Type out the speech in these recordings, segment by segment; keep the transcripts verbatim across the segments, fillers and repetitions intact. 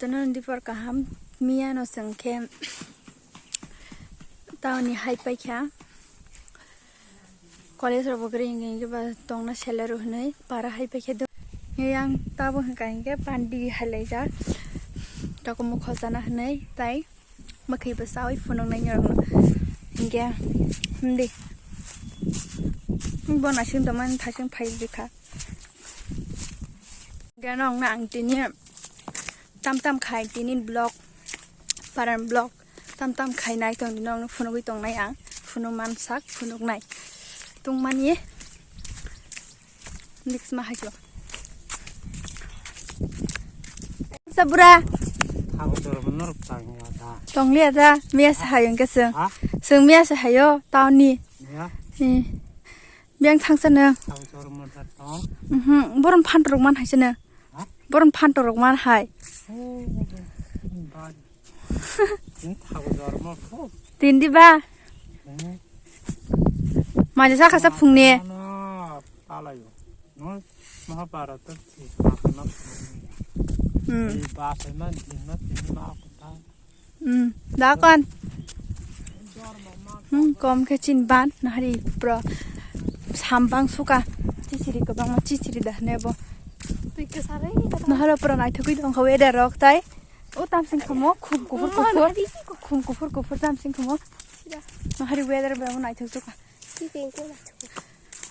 Tono dipor kaham, miya no chwng khe town ni hai paikha. College rok bo kwrwi wngkha, hinkhe ba tongna selero hinwi para hai paikha. Yang tabo hwnka hinkhe pandi hai laijak, takhuk mokho sana hinwi tai. Mwkhwi bwsawi phunuknai norokno. Hinkhe, himdi. Bo naising tongmani thasing phai rikha. Hinkhe norokno ang tini tam tam khai tini vlog, paran vlog tam tam khai nai tong di norokno phunugwi tongnai ang. Phunuk mansak, phunuknai. Tungmani. Mix ma hai. Sabura. Tonglia da. Miya sa hai hwnkhe chwng. Ha? Chwng miya sa hayo, town ni. Ya. Eh. Biyang thangsa nang. Mhm. Boron phantorok man hai chwng. Ha? Boron phantorok man hai. Oh, ba. Tindi ba. Maja sa khasa phungni. Mahabharata. Hmm. Hmm. Dakon. Hmm, kom khe chin ban nahari pro. Sambang suka. Chichiri kwbangma chichiri da nebo. Nahara pro naithokwi tongkha weather rok tai. O tamsing khamo khum kuphur kuphur. Khum kuphur kuphur tamsing khamo. Nahari weather ba naithok suka.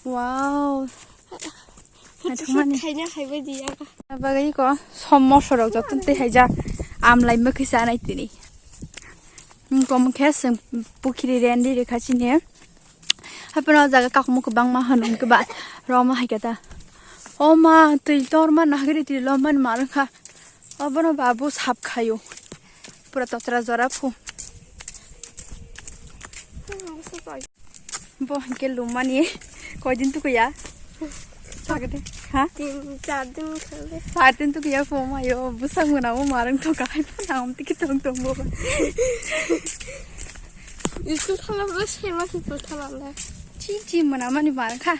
Wow. Naithokmani. Khaina khaibai di ya. Bagwi ko som mosorok joto tei haijak. Amlai mwkhwi chanai tini. Kom khe chwng pukhiri rendi rikha chini. Haphano o jaga kakhumu kwbangma hwnwi khe ba roma hai khe ta. O ma twi torma nahagri twi lomani ma rwkha. Obono babu sap khaio. Pura totra jora phu. Bo hwnkhe lumani koidin tukuya? Sagade. Ha? Tin, char din khale. Char din tukuya phu mayo. Bwsang mwnamo marwng thok hai phu nang tiki tong tong bo. School thala bo sema school thala le. Chi chi mwnamani marwng kha.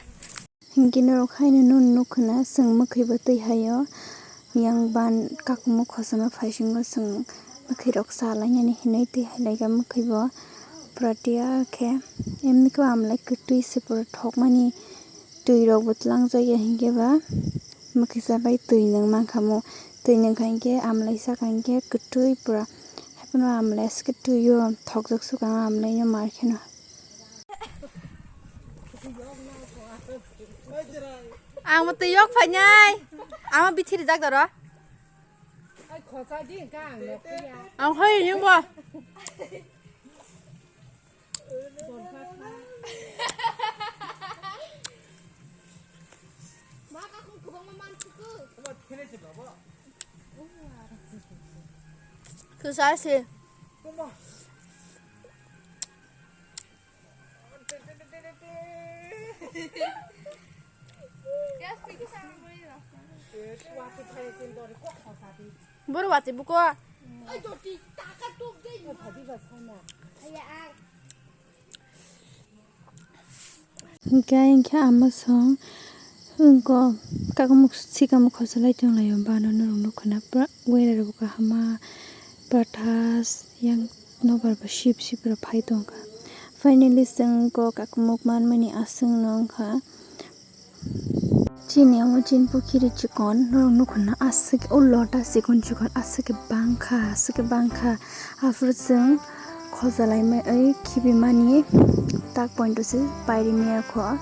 Hinkhe norok haino nukha na chwng mwkhwi bo twi haio. Yang ban kakhumu khosona phaisingo chwng mwkhwirok chalainani hinwi twi hai laijak mwkhwi bo. Pura tiya khe emni khe amlai kwtwi se pura thokmani twi rok bo twlangjakya hinkhe ba mwkhwi chabai twi nwng mankha mo. Twi nwngkha hinkhe amlai saka hinkhe kwtwi pura. Haiphano amlai aske twio thokjak suka amlaino mar kheno. Ang mo twi yok phainai. Ang mo bithi rijak doro. Ang hoi ni bo. Kwsa se. Boro wati buko. Hinkhe hinkhe ama song wngkha kakamuk sikamo khosolai tonglaio bana norok nukha na pura weather bo kaham ma pura thas yang nobar bo sip sip rok phai tongkha. Finally chwng wngkha kakamuk manmani aswk no wngkha. Chini omo chini pukhiri chikon norok nukha na aswk o lota chikon chikon aswk bangkha aswk bangkha. Aphuru chwng khojalai mai oi khibi mani tak point o se pairi maya kho.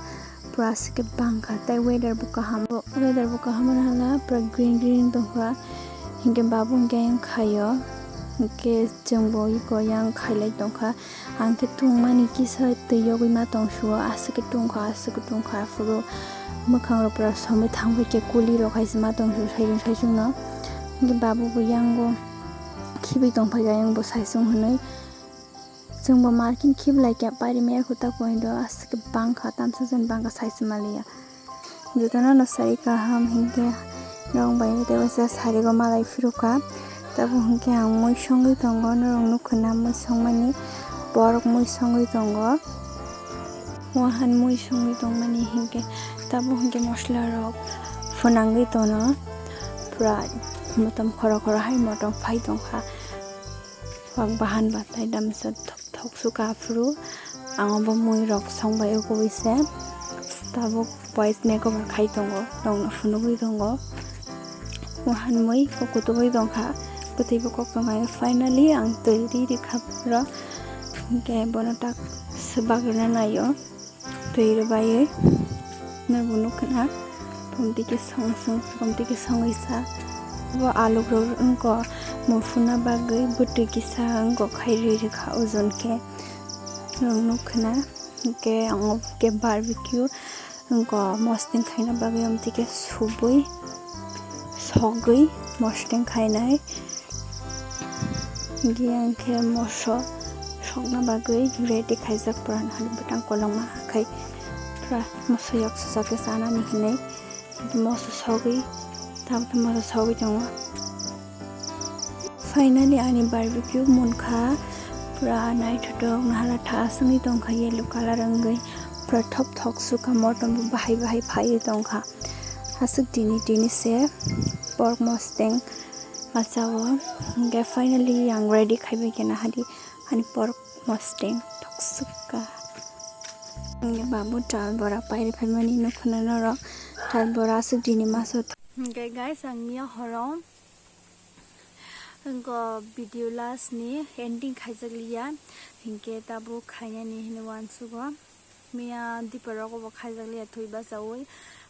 Pura aswk bangkha tei weather bo kaham weather bo kaham wngkha na pura green green tongkha. Hinkhe babu hinkhe ayang khaio hinkhe chwngbo eko yang khailai tongkha. Ang khe tungmani kisa twi yogwi ma tongsuo aswk khe tungkha aswk khe tungkha aphuru mwkhang rok pura somwi thangbai khe kuli rok hai se ma tongsuo saichung saichung no. Hinkhe babu bo yango khibwi tongphai kha ayang bo saichung hinwi. Chwngbo marking khiblai khe pairi maya kho ta point o aswk bangkha tamsa jon bangkha sai se maliya. Jotono no sari kaham hinkhe norok bai tei waisa sari o malai phirukha. Tabuk hinkhe ang mui songwi tongo norok nukha na mui songmani borok mui songwi tongo. Wahan mui songwi tongmani hinkhe tabuk hinkhe mosola rok phunangwi tono pura. Motom khoro khoro hai motom phai tongkha. Wak bahan batai damsa thok thok suka aphuru ang obo mui rok songbai ugui se. Tabuk boys makeover khai tongo, nokno phunugui tongo. Wahan mui kok kutugui tongkha, bwtwi bo kok tongkha. Finally ang twi ri rikha phuru hwnkhe bono tak swbak rwna naio. Twi rwbaiwi norbo nukha na, pomtwi khe song song, pomtwi khe songwi sa. Bo aluk rok wngkha muphuna bagwi bwtwi kisa wngkha khai ri rikha ojon khe. Norok nukha na, hwnkhe ang obo khe barbecue wngkha mosdeng khaina bagwi, omtwi khe subui sogwi mosdeng khainai. Hwnkhe ang khe moso sokna bagwi ready khaijak, pura nahali bwtang kolokma hakhai pura moso yok sujak khe chanani hinwi moso sogwi, tabukhe moso sogwi tongo. Finally ani barbecue munkha, pura naithothok nahala tha aswngwi tongkha yellow colour wngwi, pura thok thok sukha, motom bo bahai bahai phaiwi tongkha. Aswk tini tini se pork mosdeng achao. Hwnkhe finally ang ready khaibai khe nahadi ani pork mosdeng thok sukha. Hwnkhe babu tal bora pairi phaimani nukha na norok, tal bora aswk tini maso. Hwnkhe guys, ang miya horo wngkha video last ni ending khaijak liya, hwnkhe tabuk khainani hinwi uansugo. Miya dipor rogo bo khaijak liya thwi bachaui,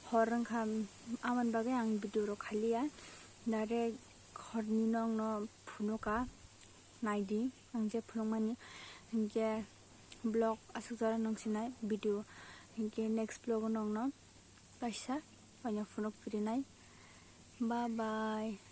hor wngkha, amoni bagwi ang video rok khailiya, direct horni nokno phunukha, naidi ang je phunukmani, hwnkhe vlog aswk jora nung sinai video, hwnkhe next vlog o nokno kaisa oino phunuk phirinai. Bye bye.